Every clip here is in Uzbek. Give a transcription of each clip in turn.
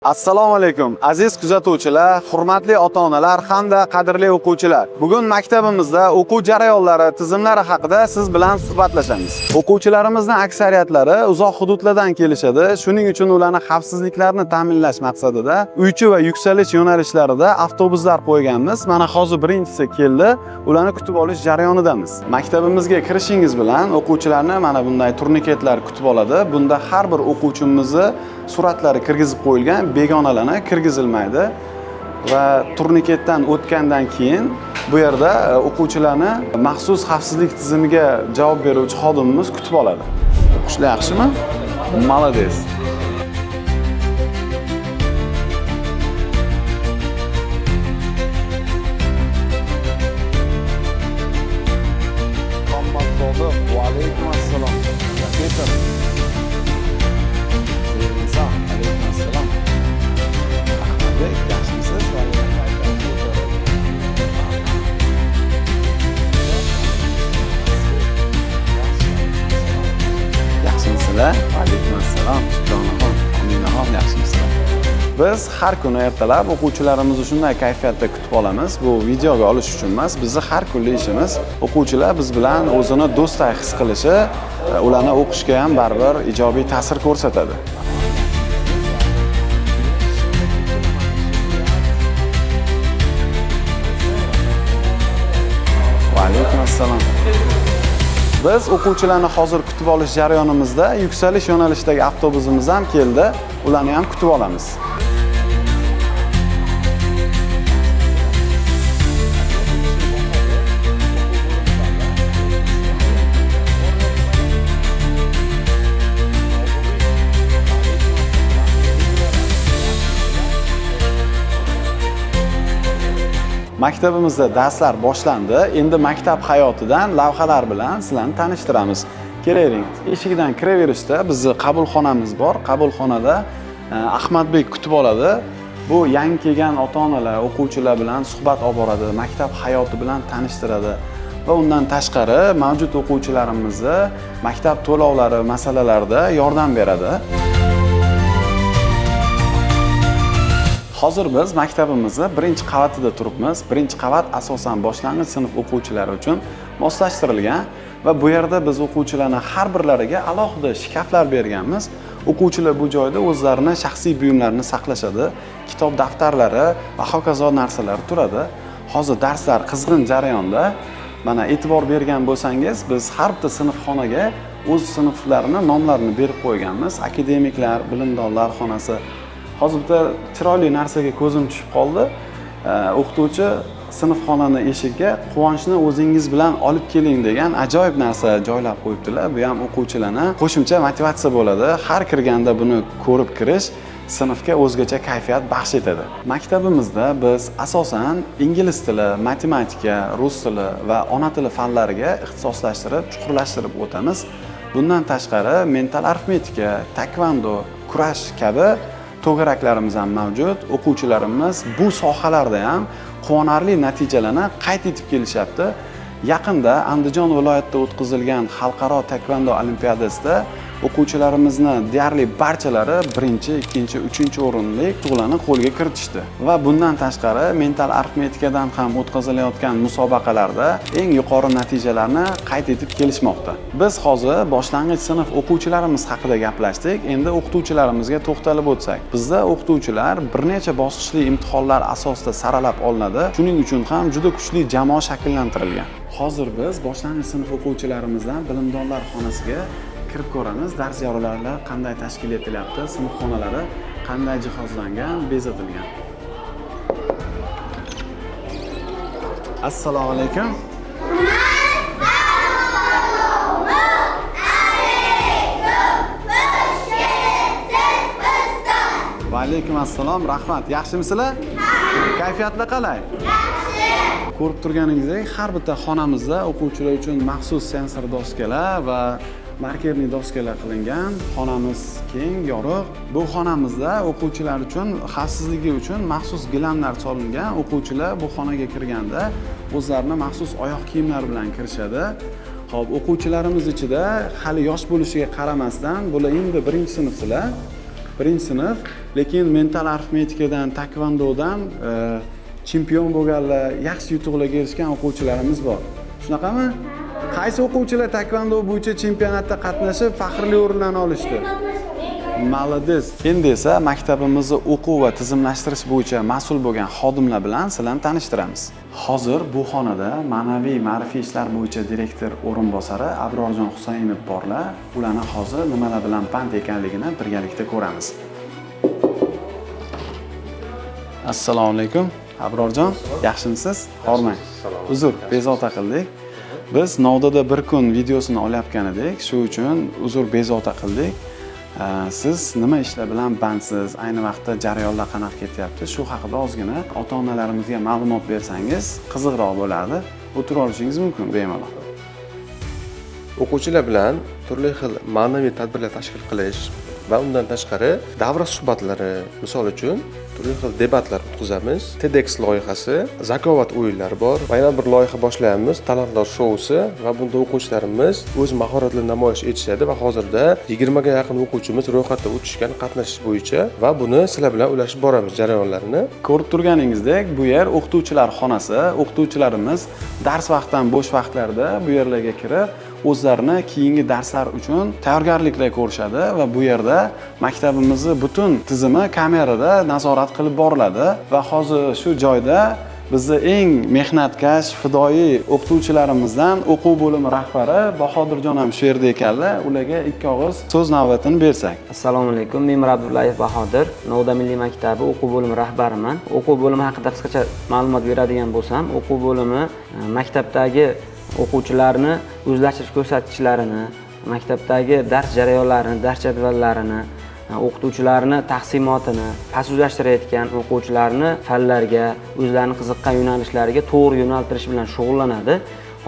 Assalomu alaykum aziz kuzatuvchilar, hurmatli ota-onalar hamda qadrli o'quvchilar. Bugun maktabimizda o'quv jarayonlari, tizimlari haqida siz bilan suhbatlashamiz. O'quvchilarimizning aksariyatlari uzoq hududlardan kelishadi. Shuning uchun ularni xavfsizliklarini ta'minlash maqsadida Uychi va Yuksalish yo'nalishlarida avtobuslar qo'yganmiz. Mana hozir birinchisi keldi. Ularni kutib olish jarayonidamiz. Maktabimizga kirishingiz bilan o'quvchilarni mana bunday turniketlar kutib oladi. Bunda har bir o'quvchimizni suratlari kirgizib qo'yilgan, begonalarni kirgizilmaydi. Va turniketdan o'tgandan keyin bu yerda o'quvchilarni maxsus xavfsizlik tizimiga javob beruvchi xodimimiz kutib oladi. O'qishlar yaxshimi? Молодец. Muhammad Sodiq, va alaykum assalom. Peter. Zeriniso, alaykum assalom. Ahmadbek, yaxshimisiz? Va alaykum assalom. Yaxshimisizlar? Va alaykum assalom. Shukronaxon, Aminaxon, yaxshimisizlar? Biz har kuni ertalab o'quvchilarimizni shunday kayfiyatda kutib olamiz. Bu videoga olish uchun emas, bizni har kunlik ishimiz. O'quvchilar biz bilan o'zini do'stday his qilishi, ularni o'qishga ham baribir ijobiy ta'sir ko'rsatadi. Va alaykum assalom. Biz o'quvchilarni hozir kutib olish jarayonimizda Yuksalish yo'nalishidagi avtobusimiz ham keldi. Ularni ham kutib olamiz. Maktabimizda darslar boshlandi. Endi maktab hayotidan lavhalar bilan sizlarni tanishtiramiz. Kelavering. Eshigidan kiraverishda bizni qabulxonamiz bor. Qabulxonada Ahmadbek kutib oladi. Bu yangi kelgan ota-onalar, o'quvchilar bilan suhbat olib boradi, maktab hayoti bilan tanishtiradi va undan tashqari mavjud o'quvchilarimizni maktab to'lovlari masalalarida yordam beradi. Hozir biz maktabimizni birinchi qavatida turibmiz. Birinchi qavat asosan boshlang'ich sinf o'quvchilari uchun moslashtirilgan va bu yerda biz o'quvchilarni har birlariga alohida shkaflar berganmiz. O'quvchilar bu joyda o'zlarini shaxsiy buyumlarini saqlashadi, kitob, daftarlari va hokazo narsalar turadi. Hozir darslar qizg'in jarayonda. Mana e'tibor bergan bo'lsangiz, biz har bitta sinfxonaga o'z sinflarini nomlarini berib qo'yganmiz. Akademiklar, bilimdonlar xonasi. Hozir bitta chiroyli narsaga ko'zim tushib qoldi. O'qituvchi sinfxonani eshigiga quvonchni o'zingiz bilan olib keling degan ajoyib narsa joylab qo'yibdilar. Bu ham o'quvchilarni qo'shimcha motivatsiya bo'ladi. Har kirganda buni ko'rib kirish sinfga o'zgacha kayfiyat baxsh etadi. Maktabimizda biz asosan ingliz tili, matematika, rus tili va ona tili fanlariga ixtisoslashtirib, chuqurlashtirib o'tamiz. Bundan tashqari mental arifmetika, taekvondo, kurash kabi to'garaklarimiz ham mavjud. O'quvchilarimiz bu sohalarda ham quvonarli natijalarni qayd etib kelishyapti. Yaqinda Andijon viloyatida o'tkazilgan xalqaro taekvondo olimpiadasida o'quvchilarimizni deyarli barchalari birinchi, ikkinchi, uchinchi o'rinli yutuqlarni qo'lga kiritishdi. Va bundan tashqari mental arifmetikadan ham o'tkazilayotgan musobaqalarda eng yuqori natijalarni qayd etib kelishmoqda. Biz hozir boshlang'ich sinf o'quvchilarimiz haqida gaplashdik. Endi o'qituvchilarimizga to'xtalib o'tsak. Bizda o'qituvchilar bir necha bosqichli imtihonlar asosida saralab olinadi. Shuning uchun ham juda kuchli jamoa shakllantirilgan. Hozir biz boshlang'ich sinf o'quvchilarimizdan bilimdonlar xonasiga kirib ko'ramiz. Dars jarayonlari qanday tashkil etilyapti, sinf xonalari qanday jihozlangan, bezatilgan. Assalomu alaykum. Va alaykum assalom, rahmat. Yaxshimisizlar? Kayfiyatlar qalay? Ko'rib turganingizdek, har bitta xonamizda o'quvchilar uchun maxsus sensor doskalar va markerli doskalar qilingan. Xonamiz keng, yorug'. Bu xonamizda o'quvchilar uchun xavfsizligi uchun maxsus gilamlar solingan. O'quvchilar bu xonaga kirganda o'zlarini maxsus oyoq kiyimlari bilan kirishadi. Xo'p, o'quvchilarimiz ichida hali yosh bo'lishiga qaramasdan, bular endi birinchi sinfdilar. Birinchi sinf, lekin mental arifmetikadan, taekvondodan chempion bo'lganlar, yaxshi yutuqlarga erishgan o'quvchilarimiz bor. Shunaqami? Qaysi o'quvchilar taekvondo bo'yicha chempionatda qatnashib, faxrli o'rinlarni olishdi? Молодец. Endi esa maktabimizni o'quv va tizimlashtirish bo'yicha mas'ul bo'lgan xodimlar bilan sizlarni tanishtiramiz. Hozir bu xonada ma'naviy ma'rifiy ishlar bo'yicha direktor o'rinbosari Abrorjon Husaynov borlar. Ularni hozir nimalar bilan band ekanligini birgalikda ko'ramiz. Assalomu alaykum, Abrorjon, yaxshimisiz? Hormang. Uzr, bezovta qildik. Biz Novdada bir kun videosini olayotgan edik, shu uchun uzr bezovta qildik. Siz nima ishlar bilan bandsiz, ayni vaqtda jarayonlar qanaqa ketyapti, shu haqida ozgina ota-onalarimizga ma'lumot bersangiz qiziqroq bo'lardi. O'tira olishingiz mumkin bemalol. O'quvchilar bilan turli xil ma'naviy tadbirlar tashkil qilish va undan tashqari davra suhbatlari, misol uchun turli xil debatlar o'tkazamiz. TEDx loyihasi, zakovat o'yinlari bor va yana bir loyiha boshlayapmiz, talantlar shousi, va bunda o'quvchilarimiz o'z mahoratlarini namoyish etishadi va hozirda 20 ga yaqin o'quvchimiz ro'yxatdan o'tishgan qatnashish bo'yicha va buni sizlar bilan ulashib boramiz jarayonlarini. Ko'rib turganingizdek, bu yer o'qituvchilar xonasi. O'qituvchilarimiz dars vaqtidan bo'sh vaqtlarida bu yerlarga kirib o'zlarini keyingi darslar uchun tayyorgarliklar ko'rishadi va bu yerda maktabimizni butun tizimi kamerada nazorat qilib boriladi va hozir shu joyda bizni eng mehnatkash, fidoyi o'qituvchilarimizdan o'quv bo'limi rahbari Bahodirjon ham shu yerda ekanlar. Ularga ikki og'iz so'z navbatini bersak. Assalomu alaykum, men Abdullayev Bahodir, Novda Milliy maktabi o'quv bo'limi rahbariman. O'quv bo'limi haqida qisqacha ma'lumot beradigan bo'lsam, o'quv bo'limi maktabdagi o'quvchilarni o'zlashtirish ko'rsatkichlarini, maktabdagi dars jarayonlarini, dars jadvallarini, o'qituvchilarni taqsimotini, past o'zlashtirayotgan o'quvchilarni fanlarga, o'zlarini qiziqqan yo'nalishlariga to'g'ri yo'naltirish bilan shug'ullanadi.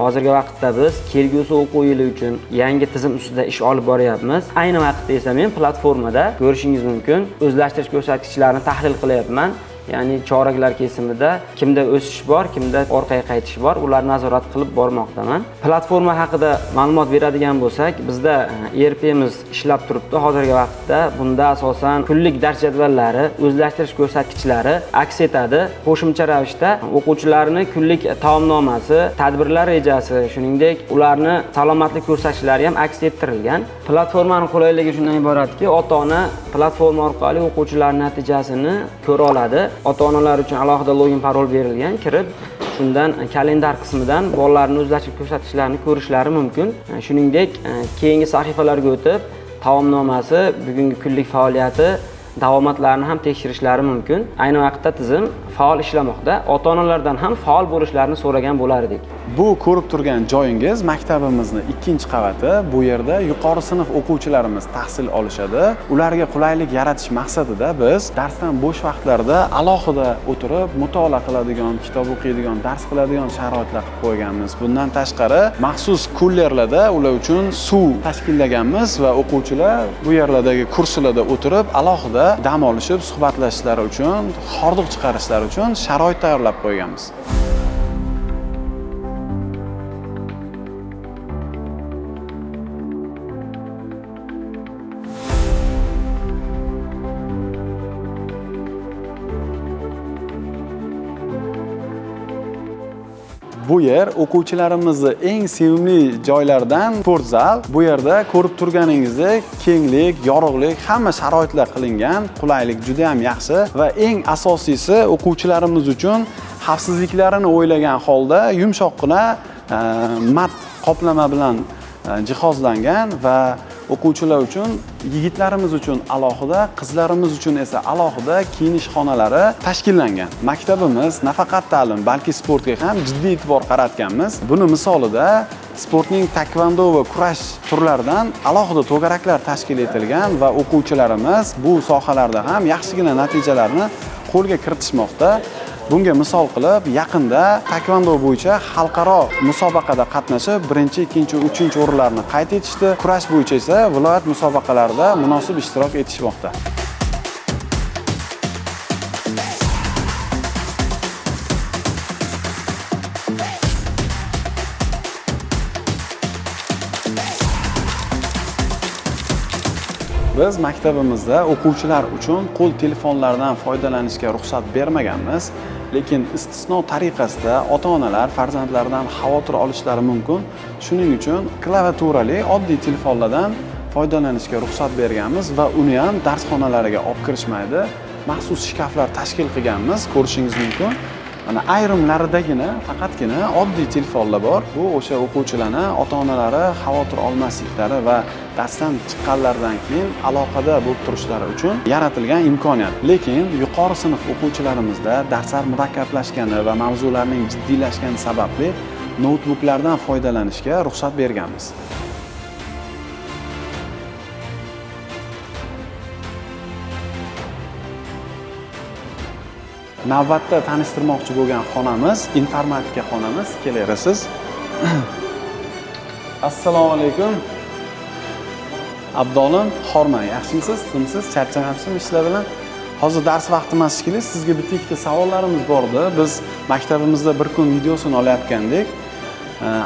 Hozirgi vaqtda biz kelgusi o'quv yili uchun yangi tizim ustida ish olib boryapmiz. Ayni vaqtda esa men platformada ko'rishingiz mumkin, o'zlashtirish ko'rsatkichlarini tahlil qilyapman. Ya'ni choraklar kesimida kimda o'sish bor, kimda orqaga qaytish bor, ularni nazorat qilib bormoqdaman. Platforma haqida ma'lumot beradigan bo'lsak, bizda ERPimiz ishlab turibdi hozirgi vaqtda. Bunda asosan kunlik dars jadvallari, o'zlashtirish ko'rsatkichlari aks etadi. Qo'shimcha ravishda o'quvchilarning kunlik taomnomasi, tadbirlar rejasi, shuningdek, ularni salomatlik ko'rsatkichlari ham aks ettirilgan. Platformaning qulayligi shundan iboratki, ota-ona platforma orqali o'quvchilar natijasini ko'ra oladi. Ota-onalar uchun alohida login parol berilgan, kirib shundan kalendar qismidan bolalarning o'zlashtirish ko'rsatkichlarini ko'rishlari mumkin. Shuningdek, keyingi sahifalarga o'tib, taomnomasi, bugungi kunlik faoliyati, davomatlarini ham tekshirishlari mumkin. Ayni vaqtda tizim faol ishlamoqda. Ota-onalardan ham faol bo'lishlarini so'ragan bo'lar edik. Bu ko'rib turgan joyingiz maktabimizning 2-qavati. Bu yerda yuqori sinf o'quvchilarimiz tahsil olishadi. Ularga qulaylik yaratish maqsadida biz darsdan bo'sh vaqtlarda alohida o'tirib mutolaa qiladigan, kitob o'qiydigan, dars qiladigan sharoitlar qilib qo'yganmiz. Bundan tashqari maxsus kullerlarda ular uchun suv tashkillaganmiz va o'quvchilar bu yerlardagi kursilarda o'tirib alohida dam olishib, suhbatlashishlari uchun, hordiq chiqarishlari uchun sharoit tayyorlab qo'yganmiz. Bu yer o'quvchilarimizni eng sevimli joylaridan sport zal. Bu yerda ko'rib turganingizdek kenglik, yorug'lik, hamma sharoitlar qilingan, qulaylik juda ham yaxshi va eng asosiysi o'quvchilarimiz uchun xavfsizliklarini o'ylagan holda yumshoqqina mat qoplama bilan jihozlangan va o'quvchilar uchun, yigitlarimiz uchun alohida, qizlarimiz uchun esa alohida kiyinish xonalari tashkillangan. Maktabimiz nafaqat ta'lim, balki sportga ham jiddiy e'tibor qaratganmiz. Buni misolida sportning taekvondo va kurash turlaridan alohida to'garaklar tashkil etilgan va o'quvchilarimiz bu sohalarda ham yaxshigina natijalarni qo'lga kiritishmoqda. Bunga misol qilib, yaqinda taekvondo bo'yicha xalqaro musobaqada qatnashib, 1, 2, 3 o'rinlarni qayd etishdi. Kurash bo'yicha esa viloyat musobaqalarida munosib ishtirok etishmoqda. Biz maktabimizda o'quvchilar uchun qo'l telefonlaridan foydalanishga ruxsat bermaganmiz, lekin istisno tariqasida ota-onalar farzandlaridan xavotir olishlari mumkin. Shuning uchun klaviaturali oddiy telefonlardan foydalanishga ruxsat berganmiz va uni ham darsxonalariga olib kirishmaydi. Maxsus shkaflar tashkil qilganmiz, ko'rishingiz mumkin. Mana ayrimlaridagina faqatgina oddiy telefonlar bor. Bu o'sha o'quvchilarni ota-onalari xavotir olmasliklari va darsdan chiqqanlaridan keyin aloqada bo'lib turishlari uchun yaratilgan imkoniyat. Lekin yuqori sinf o'quvchilarimizda darslar murakkablashgani va mavzularning jiddiylashgani sababli noutbuklardan foydalanishga ruxsat berganmiz. Navbatda tanishtirmoqchi bo'lgan xonamiz informatika xonamiz. Kelaverasiz. Assalomu alaykum. Abduolim, hormang, yaxshimisiz? Tinchmisiz? Charchamayapsizmi ishlar bilan? Hozir dars vaqti emas shekilli, sizga bitta ikkita savollarimiz bor edi. Biz maktabimizda bir kun videosini olayotgandik.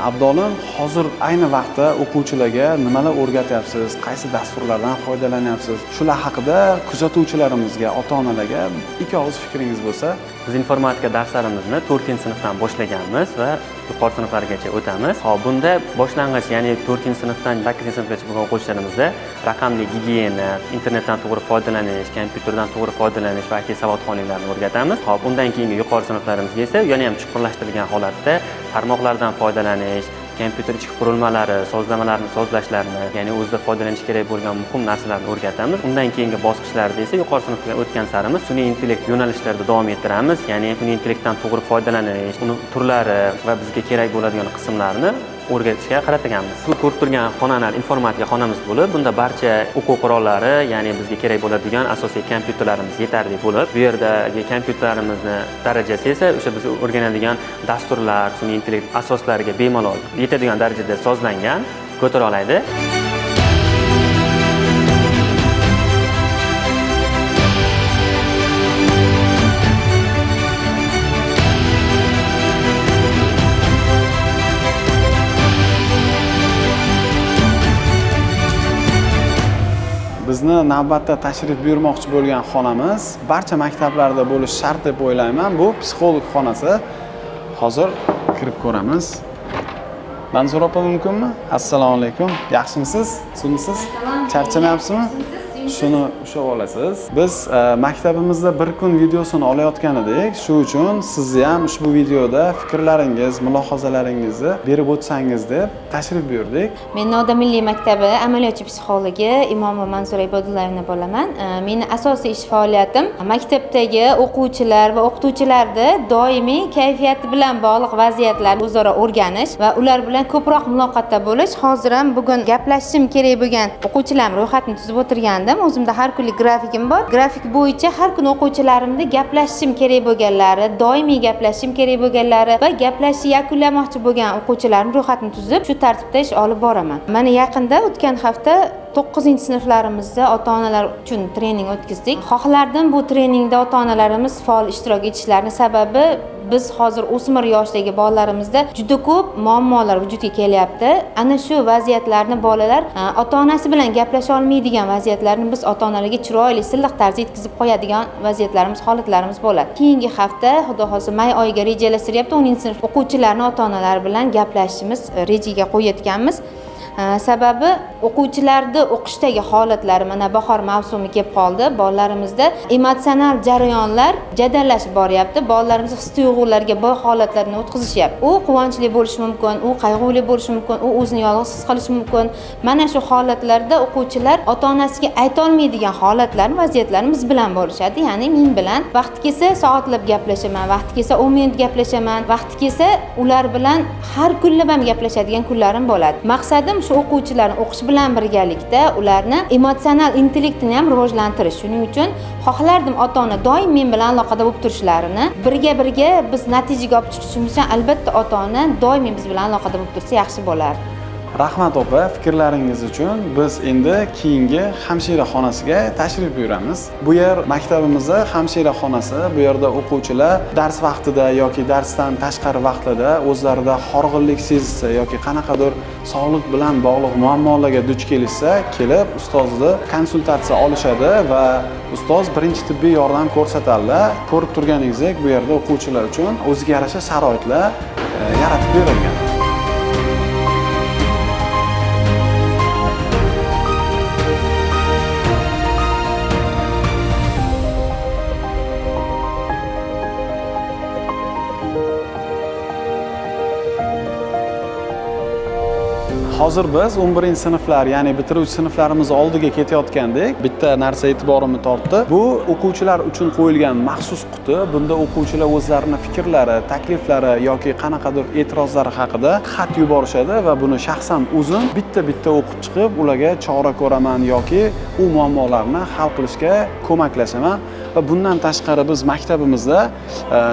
Abduolim, hozir ayni vaqtda o'quvchilarga nimalar o'rgatyapsiz, qaysi dasturlardan foydalanyapsiz? Shular haqida kuzatuvchilarimizga, ota-onalarga ikki og'iz fikringiz bo'lsa. Biz informatika darslarimizni 4-sinfdan boshlaganmiz va yuqori sinflargacha o'tamiz. Xo'p, bunda boshlang'ich, ya'ni 4-sinfdan 8-sinfgacha bo'lgan o'quvchilarimizda raqamli gigiyena, internetdan to'g'ri foydalanish, kompyuterdan to'g'ri foydalanish va IT savodxonliklarni o'rgatamiz. Xo'p, undan keyingi yuqori sinflarimizga esa yana ham chuqurlashtirilgan holatda tarmoqlardan foydalanish, kompyuter ichki qurilmalari, sozlamalarni sozlashlarni, ya'ni o'zida foydalanish kerak bo'lgan muhim narsalarni o'rgatamiz. Undan keyingi bosqichlarda esa yuqori sinfga o'tgan sarimiz sun'iy intellekt yo'nalishlarida davom ettiramiz, ya'ni sun'iy intellektdan to'g'ri foydalanish, uni turlari va bizga kerak bo'ladigan qismlarini o'rgatishga qaratilganmiz. Bu ko'rib turgan xonalar informatika xonamiz bo'lib, bunda barcha o'quv qurollari, ya'ni bizga kerak bo'ladigan asosiy kompyuterlarimiz yetarli bo'lib, bu yerdagi kompyuterlarimizni darajasi esa o'sha biz o'rganadigan dasturlar, sun'iy intellekt asoslariga bemalol yetadigan darajada sozlangan, ko'tara oladi. Bizni navbatda tashrif buyurmoqchi bo'lgan xonamiz barcha maktablarda bo'lishi shart deb o'ylayman. Bu psixolog xonasi. Hozir kirib ko'ramiz. Manzura opa mumkinmi? Assalomu alaykum. Yaxshimisiz? Tuzukmisiz? Charchamayapsizmi? Shuni ushlab olasiz. Biz maktabimizda bir kun videosini olayotgan edik. Shu uchun sizni ham ushbu videoda fikrlaringiz, mulohazalaringizni berib o'tsangiz deb tashrif buyurdik. Men Novda Milliy maktabi amaliyotchi psixologi Imomova Manzura Ibodullayevna bo'laman. Meni asosiy ish faoliyatim maktabdagi o'quvchilar va o'qituvchilarni doimiy kayfiyati bilan bog'liq vaziyatlarni o'zaro o'rganish va ular bilan ko'proq muloqotda bo'lish. Hozir ham bugun gaplashishim kerak bo'lgan o'quvchilarim ro'yxatini tuzib o'tirgandim. O'zimda har kunlik grafikim bor. Grafik bo'yicha har kuni o'quvchilarimni gaplashishim kerak bo'lganlari, doimiy gaplashishim kerak bo'lganlari va gaplashishni yakunlamoqchi bo'lgan o'quvchilarim ro'yxatini tuzib, shu tartibda ish olib boraman. Mana yaqinda o'tgan hafta 9-sinflarimizda ota-onalar uchun trening o'tkazdik. Xohlardim bu treningda ota-onalarimiz faol ishtirok etishlarini, sababi biz hozir o'smir yoshdagi bolalarimizda juda ko'p muammolar vujudga kelyapti. Ana shu vaziyatlarni bolalar ota-onasi bilan gaplasha olmaydigan vaziyatlarni biz ota-onalarga chiroyli, silliq tarzda yetkazib qo'yadigan vaziyatlarimiz, holatlarimiz bo'ladi. Keyingi hafta, xudo xohlasa, may oyiga rejalashtiryapti. 10-sinf o'quvchilarni ota-onalari bilan gaplashishimiz rejaga qo'yayotganmiz. Sababi o'quvchilarni o'qishdagi holatlari, mana bahor mavsumi kelib qoldi, bolalarimizda emotsional jarayonlar jadallashib boryapti. Bolalarimiz his-tuyg'ularga boy holatlarni o'tkazishyapti. U quvonchli bo'lishi mumkin, u qayg'uli bo'lishi mumkin, u o'zini yolg'iz his qilishi mumkin. Mana shu holatlarda o'quvchilar ota-onasiga ayta olmaydigan holatlarni, vaziyatlarni biz bilan bo'lishadi. Ya'ni men bilan vaqti kelsa soatlab gaplashaman, vaqti kelsa 10 minut gaplashaman, vaqti kelsa ular bilan har kunlab ham gaplashadigan kunlarim bo'ladi. Maqsadim shu o'quvchilarni o'qish bilan birgalikda ularni emotsional intellektini ham rivojlantirish. Shuning uchun xohlardim ota-ona doim men bilan aloqada bo'lib turishlarini. Birga biz natijaga olib chiqishimiz uchun albatta ota-ona doim biz bilan aloqada bo'lib tursa yaxshi bo'lardi. Rahmat opa, fikrlaringiz uchun. Biz endi keyingi hamshira xonasiga tashrif buyuramiz. Bu yer maktabimizda hamshira xonasi. Bu yerda o'quvchilar dars vaqtida yoki darsdan tashqari vaqtlarda o'zlarida horg'inlik sezsa yoki qanaqadir sog'liq bilan bog'liq muammolarga duch kelishsa, kelib ustozni konsultatsiya olishadi va ustoz birinchi tibbiy yordam ko'rsatadilar. Ko'rib turganingizdek, bu yerda o'quvchilar uchun o'ziga yarasha sharoitlar yaratib berilgan. Hozir biz 11-sinflar, ya'ni bitiruvchi sinflarimiz oldiga ketayotgandik. Bitta narsa e'tiborimni tortdi. Bu o'quvchilar uchun qo'yilgan maxsus quti. Bunda o'quvchilar o'zlarini fikrlari, takliflari yoki qanaqadir e'tirozlari haqida xat yuborishadi va buni shaxsan o'zim bitta-bitta o'qib chiqib, ularga chora ko'raman yoki u muammolarni hal qilishga ko'maklashaman. Va bundan tashqari biz maktabimizda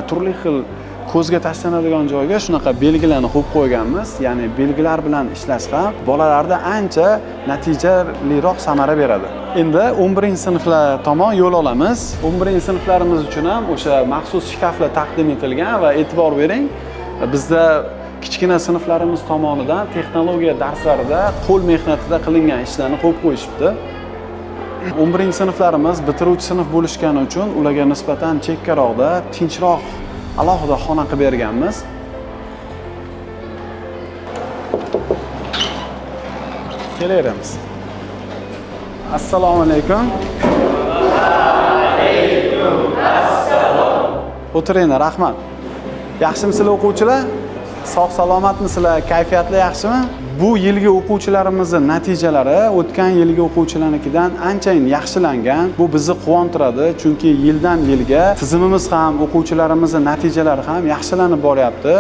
turli xil ko'zga tashlanadigan joyga shunaqa belgilarni qo'yib qo'yganmiz. Ya'ni belgilar bilan ishlash ham bolalarda ancha natijaliroq samara beradi. Endi 11-sinflar tomon yo'l olamiz. 11-sinflarimiz uchun ham o'sha maxsus shkaflar taqdim etilgan va e'tibor bering, bizda kichkina sinflarimiz tomonidan texnologiya darslarida qo'l mehnatida qilingan ishlarni qo'yib qo'yishibdi. 11-sinflarimiz bitiruvchi sinf bo'lishgani uchun ularga nisbatan chekkaroqda, tinchroq alohida xona qilib berganmiz. Kelaveramiz. Assalomu alaykum. Alaykum assalom. O'tiringlar, rahmat. Yaxshimisizlar o'quvchilar? Sog' salomatmisizlar? Kayfiyatlar yaxshimi? Bu yilgi o'quvchilarimizning natijalari o'tgan yilgi o'quvchilarnikidan anchayin yaxshilangan. Bu bizni quvontiradi, chunki yildan yilga tizimimiz ham, o'quvchilarimizning natijalari ham yaxshilanib boryapti.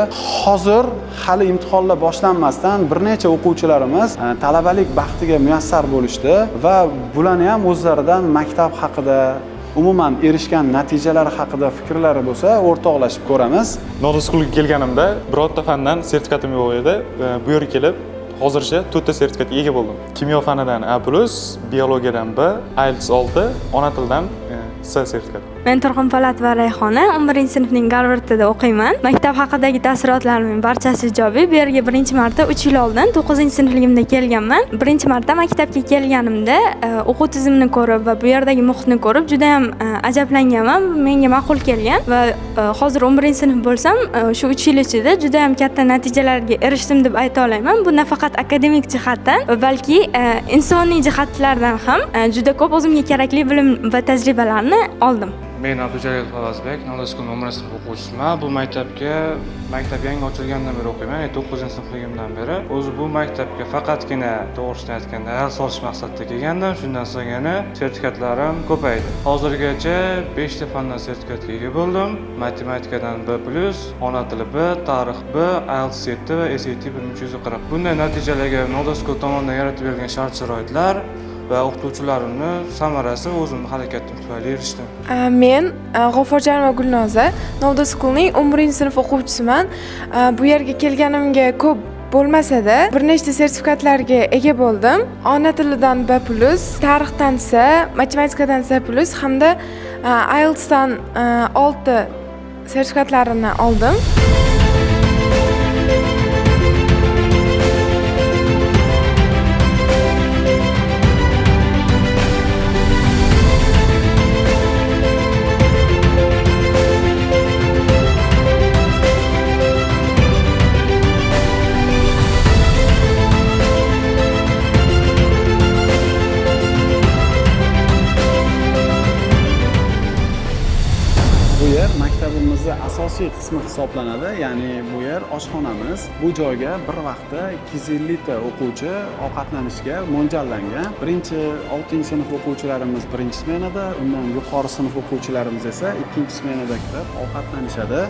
Hozir hali imtihonlar boshlanmasdan bir necha o'quvchilarimiz talabalik baxtiga muyassar bo'lishdi va bularni ham o'zlaridan maktab haqida, umuman erishgan natijalari haqida fikrlari bo'lsa, o'rtoqlashib ko'ramiz. Novda Schoolga kelganimda birorta fandan sertifikatim yo'q edi. Bu yerga kelib hozircha 4 ta sertifikatga ega bo'ldim. Kimyo fanidan A+, biologiyadan B, IELTS 6, ona tilidan C sertifikat. Men Turg'un Polatova Rayhona, 11-sinfning Garvardda o'qiyman. Maktab haqidagi taassurotlarimning barchasi ijobiy. Bu yerga birinchi marta 3 yil oldin 9-sinfligimda kelganman. Birinchi marta maktabga kelganimda o'quv tizimini ko'rib va bu yerdagi muhitni ko'rib juda ham ajablanganman. Menga ma'qul kelgan va hozir 11-sinf bo'lsam, shu 3 yil ichida juda ham katta natijalarga erishdim deb ayta olaman. Bu nafaqat akademik jihatdan, balki insoniy jihatlardan ham juda ko'p o'zimga kerakli bilim va tajribalarni oldim. Men Abdujalil Farazbek, Novda School 11-sinf o'quvchisiman. Bu maktabga maktab yangi ochilgandan beri o'qiyman, 9-sinfligimdan beri. O'zi bu maktabga faqatgina to'g'risini aytganda dars olish maqsadida kelgandim. Shundan so'ng yana sertifikatlarim ko'paydi. Hozirgacha 5 ta fandan sertifikatga ega bo'ldim. Matematikadan B+, ona tili B, tarix B, IELTS 7 va SAT 1340. Bunday natijalarga Novda School tomonidan yaratib berilgan shart-sharoitlar va o'qituvchilarimni samarasi o'zimning harakatim tufayli erishdim. Men G'ofurjonova Gulnoza, Novda Schoolning 11-sinf o'quvchisiman. Bu yerga kelganimga ko'p bo'lmasa-da, bir nechta sertifikatlarga ega bo'ldim. Ona tilidan B+, tarixdan C, matematikadan C+ hamda IELTSdan 6 sertifikatlarini oldim. Asosiy qismi hisoblanadi, ya'ni bu yer oshxonamiz. Bu joyga bir vaqtda 250 ta o'quvchi ovqatlanishga mo'ljallangan. Birinchi 6-sinf o'quvchilarimiz birinchi smenada, undan yuqori sinf o'quvchilarimiz esa ikkinchi smenada kirib ovqatlanishadi.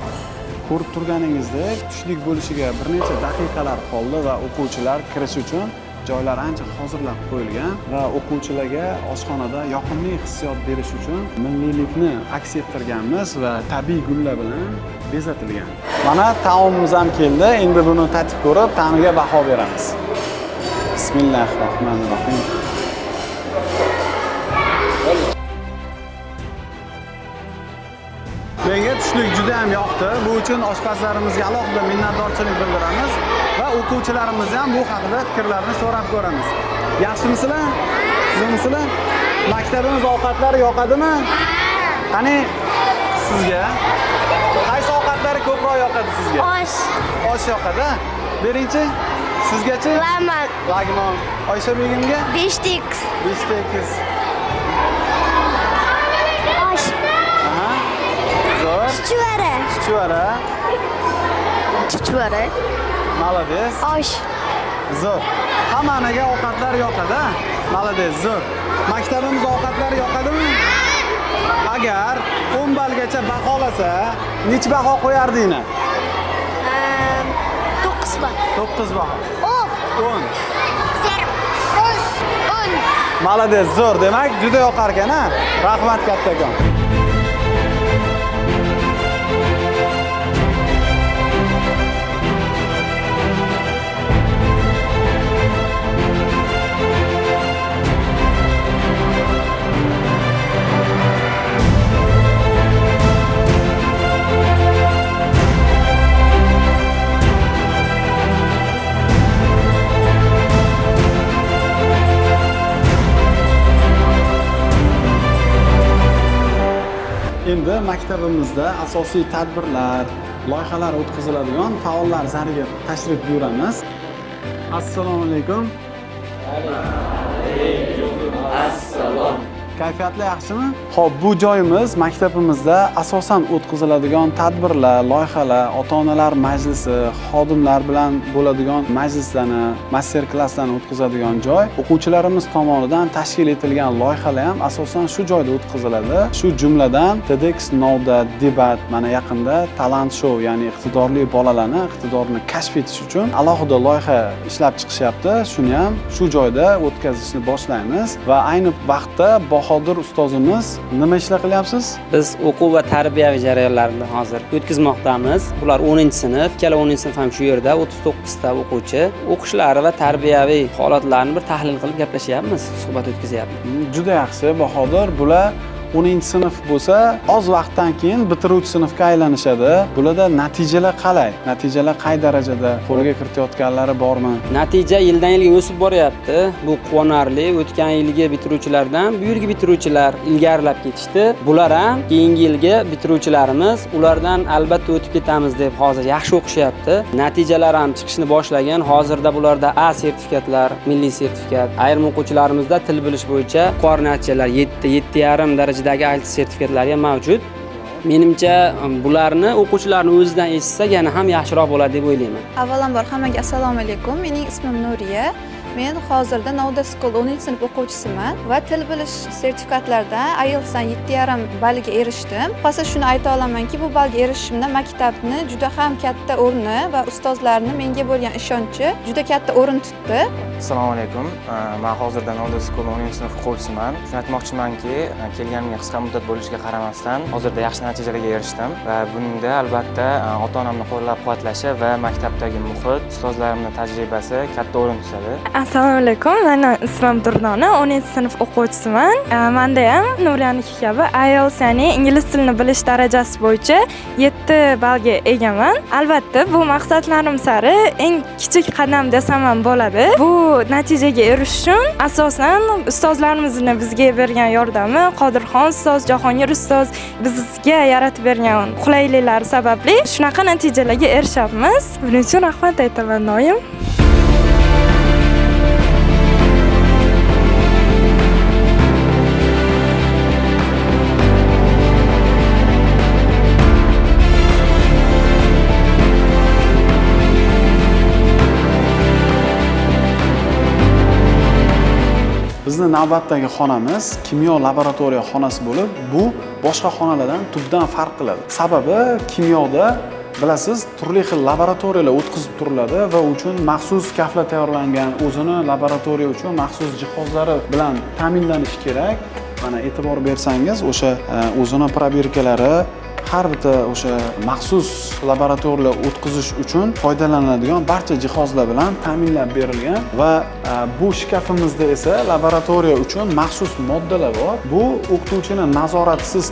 Ko'rib turganingizdek, tushlik bo'lishiga bir necha daqiqalar qoldi va o'quvchilar kirish uchun joylar ancha hozirlab qo'yilgan va o'quvchilarga oshxonada yoqimli hissiyot berish uchun milliylikni aks ettirganmiz va tabiiy gullar bilan bezatilgan. Mana taomimiz ham keldi. Endi buni tatib ko'rib, ta'miga baho beramiz. Bismillahir rohmanir rohim. Menga tushlik juda ham yoqdi. Bu uchun oshpazlarimizga alohida minnatdorchilik bildiramiz va o'quvchilarimiz ham bu haqida fikrlarini so'rab ko'ramiz. Yaxshimisizlar? Sizmisizlar? Maktabimiz ovqatlari yoqadimi? Qani sizga qaysi ovqatlari ko'proq yoqadi sizga? Osh. Osh yoqadi, ha? Beringchi. Sizgachi? Lag'mon. Lag'mon. Oysha begimga? 5 tekis. 5 tekis. Osh. Aha. Zo'r. Chuchvara. Chuchvara. Chuchvara. Молодец. Osh. Zo'r. Hammaniga ovqatlar yoqadi, ha? Молодец, zo'r. Maktabimiz ovqatlari yoqadimi? Agar 10 ballgacha baholasa, necha baho qo'yardinglar? 9 ball. 9 baho. 10. 10. 10. Молодец, zo'r. Demak, juda yoqar ekan, ha? Rahmat kattakon. Endi maktabimizda asosiy tadbirlar, loyihalar o'tkaziladigan faollar zaliga tashrif buyuramiz. Assalomu alaykum. Assalom. Kayfiyatlar yaxshimi? Xo'p, bu joyimiz maktabimizda asosan o'tkaziladigan tadbirlar, loyihalar, ota-onalar majlisi, xodimlar bilan bo'ladigan majlislarni, master-klasslarni o'tkazadigan joy. O'quvchilarimiz tomonidan tashkil etilgan loyihalar ham asosan shu joyda o'tkaziladi. Shu jumladan TEDx Novda debat, mana yaqinda talant show, ya'ni iqtidorli bolalarni iqtidorini kashf etish uchun alohida loyiha ishlab chiqishyapti. Shuni ham shu joyda o'tkazishni boshlaymiz va ayni vaqtda Bahodir ustozimiz nima ishlar qilyapsiz? Biz o'quv va tarbiyaviy jarayonlarni hozir o'tkazmoqdamiz. Bular 10-sinf, ikkala 10-sinf ham shu yerda 39 ta o'quvchi o'qishlari va tarbiyaviy holatlarini bir tahlil qilib gaplashyapmiz, suhbat o'tkazyapmiz. Juda yaxshi, Bahodir. Bular 10-sinf bo'lsa, oz vaqtdan keyin bitiruvchi sinfga aylanishadi. Bularda natijalar qalay? Natijalar qay darajada? Qo'lga kiritayotganlari bormi? Natija yildan yilga o'sib boryapti. Bu quvonarli. O'tgan yilgi bitiruvchilardan bu yilgi bitiruvchilar ilgarilab ketishdi. Bular ham keyingi yilgi bitiruvchilarimiz, ulardan albatta o'tib ketamiz deb hozir yaxshi o'qishyapti. Natijalar ham chiqishni boshlagan. Hozirda bularda A sertifikatlar, milliy sertifikat. Ayrim o'quvchilarimizda til bilish bo'yicha yuqori natijalar 7, 7,5 darajada IELTS sertifikatlari ham mavjud. Menimcha bularni o'quvchilarni o'zidan eshitsak yana ham yaxshiroq bo'ladi deb o'ylayman. Avvalambor hammaga assalomu alaykum. Mening ismim Nuriya. Men hozirda Novda School 10-sinf o'quvchisiman va til bilish sertifikatlaridan IELTSdan 7,5 ballga erishdim. Xo'sh, shuni ayta olamanki, bu ballga erishishimda maktabni juda ham katta o'rni va ustozlarni menga bo'lgan ishonchi juda katta o'rin tutdi. Assalomu alaykum. Men hozirda Novda School 10-sinf o'quvchisiman. Shuni aytmoqchimanki, kelganimga qisqa muddat bo'lishiga qaramasdan hozirda yaxshi natijalarga erishdim va bunda albatta ota-onamni qo'llab-quvvatlashi va maktabdagi muhit, ustozlarimning tajribasi katta o'rin tutadi. Assalomu alaykum. Meni ismim Durdona, 10-sinf o'quvchisiman. Menda ham Nuriyaniki kabi IELTS, ya'ni ingliz tilini bilish darajasi bo'yicha 7 ballga egaman. Albatta, bu maqsadlarim sari eng kichik qadam desam ham bo'ladi. Bu natijaga erishish uchun asosan ustozlarimizning bizga bergan yordami, Qodirxon ustoz, Jahongir ustoz bizga yaratib bergan qulayliklar sababli shunaqa natijalarga erishyapmiz. Buning uchun rahmat aytaman doim. Bizni navbatdagi xonamiz kimyo laboratoriya xonasi bo'lib, bu boshqa xonalardan tubdan farq qiladi. Sababi kimyoda bilasiz, turli xil laboratoriyalar o'tkazib turiladi va uchun maxsus kafla tayyorlangan, o'zini laboratoriya uchun maxsus jihozlari bilan ta'minlanishi kerak. Mana e'tibor bersangiz, o'sha o'zini probirkalari, Har bitta o'sha maxsus laboratoriyalar o'tkazish uchun foydalaniladigan barcha jihozlar bilan ta'minlab berilgan va bu shkafimizda esa laboratoriya uchun maxsus moddalar bor. Bu o'qituvchini nazoratsiz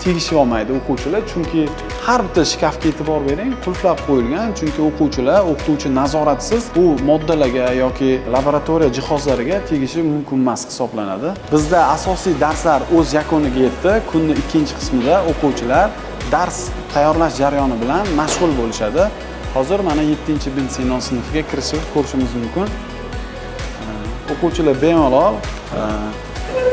tegishib olmaydi o'quvchilar, chunki har bitta shkafga e'tibor bering, qulflab qo'yilgan, chunki o'quvchilar o'qituvchi nazoratsiz bu moddalarga yoki laboratoriya jihozlariga tegishi mumkin emas hisoblanadi. Bizda asosiy darslar o'z yakuniga yetdi. Kunning ikkinchi qismida o'quvchilar dars tayyorlash jarayoni bilan mashg'ul bo'lishadi. Hozir mana 7-B sinfiga kirishib ko'rishimiz mumkin. O'quvchilar bemalol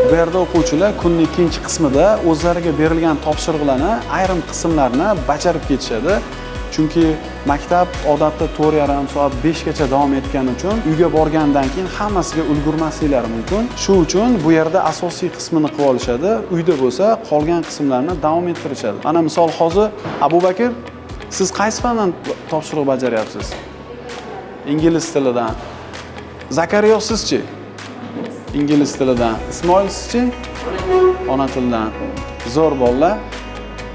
bu yerda o'quvchilar kunning ikkinchi qismida o'zlariga berilgan topshiriqlarni ayrim qismlarini bajarib ketishadi. Chunki maktab odatda 4:30 soat 5 gacha davom etgani uchun uyga borgandan keyin hammasiga ulgurmasliklari mumkin. Shu uchun bu yerda asosiy qismini qilib olishadi, uyda bo'lsa qolgan qismlarni davom ettirishadi. Mana misol hozir Abu Bakr, siz qaysi fandan topshiriq bajaryapsiz? Ingliz tilidan. Zakariyo, sizchi? Ingliz tilidan. Ismoil, sizchi? Ona tilidan. Zo'r bolalar.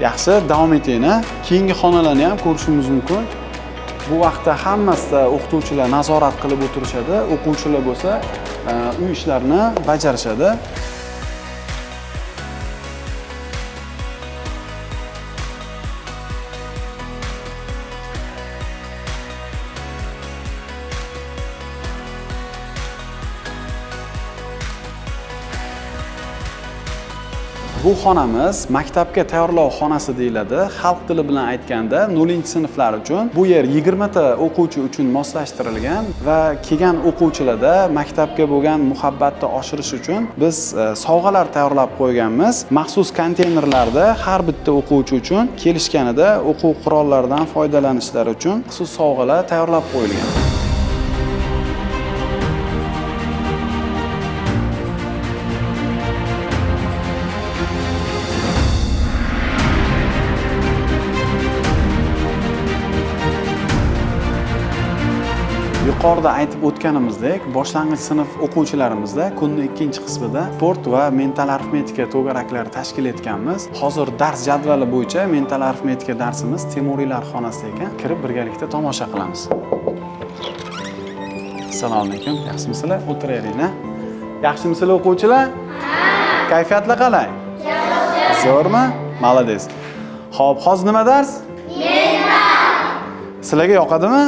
Yaxshi, davom eting. Keyingi xonalarni ham ko'rishimiz mumkin. Bu vaqtda hammasida o'qituvchilar nazorat qilib o'tirishadi, o'quvchilar bo'lsa uy ishlarini bajarishadi. Bu xonamiz maktabga tayyorlov xonasi deyiladi. Xalq tili bilan aytganda 0-sinflar uchun. Bu yer 20 ta o'quvchi uchun moslashtirilgan va kelgan o'quvchilarda maktabga bo'lgan muhabbatni oshirish uchun biz sovg'alar tayyorlab qo'yganmiz. Maxsus konteynerlarda har bitta o'quvchi uchun kelishganida o'quv qurollaridan foydalanishlari uchun maxsus sovg'alar tayyorlab qo'yilgan. Yuqorida aytib o'tganimizdek, boshlang'ich sinf o'quvchilarimizda kunning ikkinchi qismida sport va mental arifmetika to'garaklari tashkil etganmiz. Hozir dars jadvali bo'yicha mental arifmetika darsimiz Temuriylar xonasida ekan. Kirib birgalikda tomosha qilamiz. Assalomu alaykum. Yaxshimisizlar? O'tiraveringlar. Yaxshimisizlar o'quvchilar? Kayfiyatlar qalay? Yaxshi. Zo'rmi? Молодец. Xo'p, hozir nima dars? Mental. Sizlarga yoqadimi?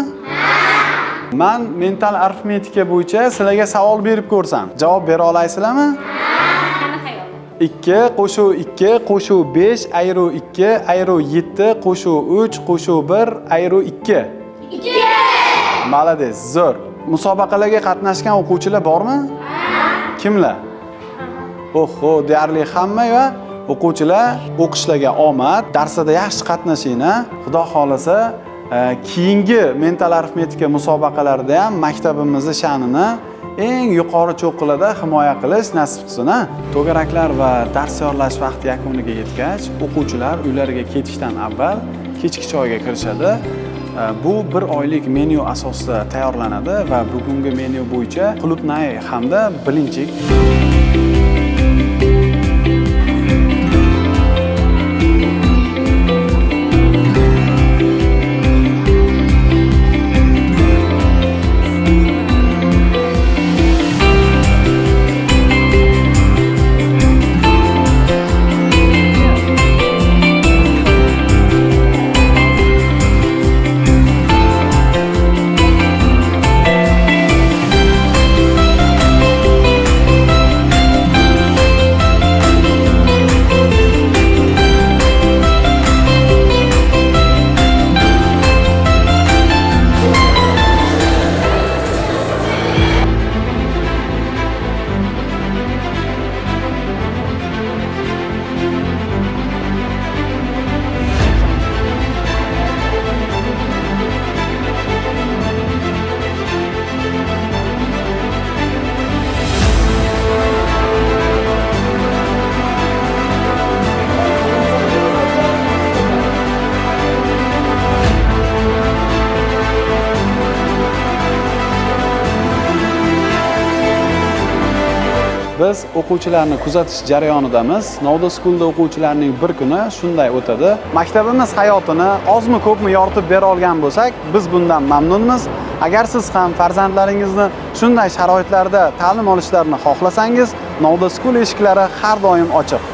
Men mental arifmetika bo'yicha sizlarga savol berib ko'rsam, javob bera olasizlarmi? 2 qo'shuv 2 qo'shuv 5 ayru 2 ayru 7 qo'shuv 3 qo'shuv 1 ayru 2. 2. Молодец, zo'r. Musobaqalarga qatnashgan o'quvchilar bormi? Kimlar? Oho, deyarli hamma va o'quvchilar o'qishlarga omad, darslarda yaxshi qatnashinglar. Xudo xolasa keyingi mental arifmetika musobaqalarida ham maktabimizni sha'nini eng yuqori cho'qqilarda himoya qilish nasib qilsin. To'garaklar va dars tayyorlash vaqti yakuniga yetgach, o'quvchilar uylariga ketishdan avval kechki choyga kirishadi. Bu bir oylik menyu asosida tayyorlanadi va bugungi menyu bo'yicha qulupnay hamda bilinchik. Biz o'quvchilarni kuzatish jarayonidamiz. Novda Schoolda o'quvchilarning bir kuni shunday o'tadi. Maktabimiz hayotini ozmi ko'pmi yoritib bera olgan bo'lsak, biz bundan mamnunmiz. Agar siz ham farzandlaringizni shunday sharoitlarda ta'lim olishlarini xohlasangiz, Novda School eshiklari har doim ochiq.